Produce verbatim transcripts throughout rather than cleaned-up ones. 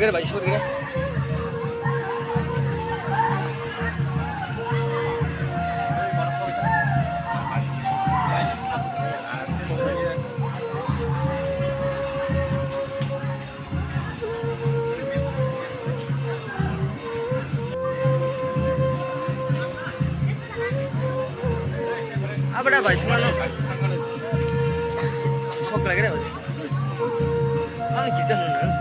Sorgere bhai, sorgere. Abra bai, sumano. Sok lagi deh. Ang kijam nang.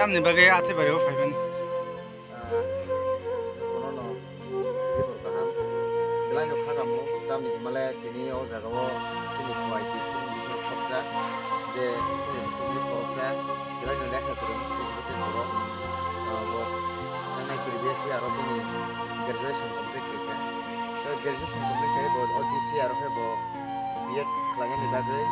Tamni bagwi Athaibari o phaimani. Bonono bebak kaham. Belaino kha kamo, tamni hwnmale tini o jagao chini phuai twi chini bising khoroksa, je chini bukhukni khoroksa, belaino lekha kwrwng, tei borok, ah, bo thangnai previous year o bini graduation complete khaikha. Tei graduation complete khai bo o this year o khe bo B Ed khlainani bagwi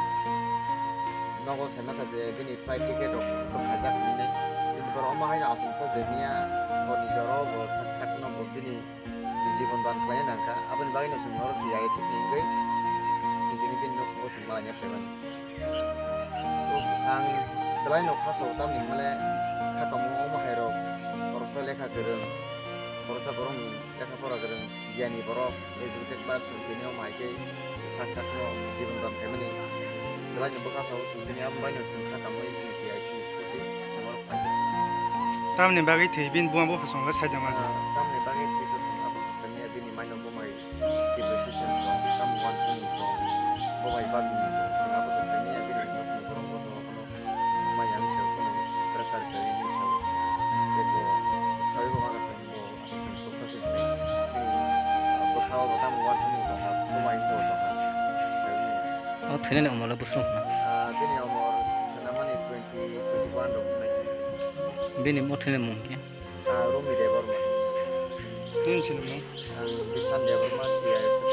nogo sai mankha je bini flight ticket rok tok khaijak hinwi. Bini borok omo haino achomsa je miya bo ni jora o bo sak sak no bo bini jibon dan khlaina nangkha. Aboni bagwino chwng norok tiyaya se hingwi tini bini nokho chwng malaina phaimani. Ang belai no kha sao tamni hwnmale kha tongmo omo hai rok khoroksa lekha kwrwng, khoroksa borok ni lekha pora kwrwng, giyani borok, educated person, tini omo hai khe sak sak no jibon dan khaimani. Belai no bwkha sao chwng tini abo bai no chwng kha tongmani chini tiyaya chini scooty chwng norok phai. Tamni bagwi thwi bini buma bupha songla sai tongma? Ah, tamni bagwi thwi bini maino bumai depression tong, tamo uansukmung tong, bo bai bagmung tong, chwng abo tong khaimani, abini nokni borok bo tongma phano maya wngsa phano pressure kwrwi wngsa, tei bo saui bo ma kha bo aswk chwng toksa se khlai, bini bwkha o bo tamo uansukmung tongkha, bumai bo tongkha. O thwinani umorle bwswk wngkha? Ah, bini umor swnamani twenty, twenty one rok wngnai. Bini o thwinani mung khe? Ah, Romi Debbarma. Nini chini mung? Ang Bishan Debbarma, T I S.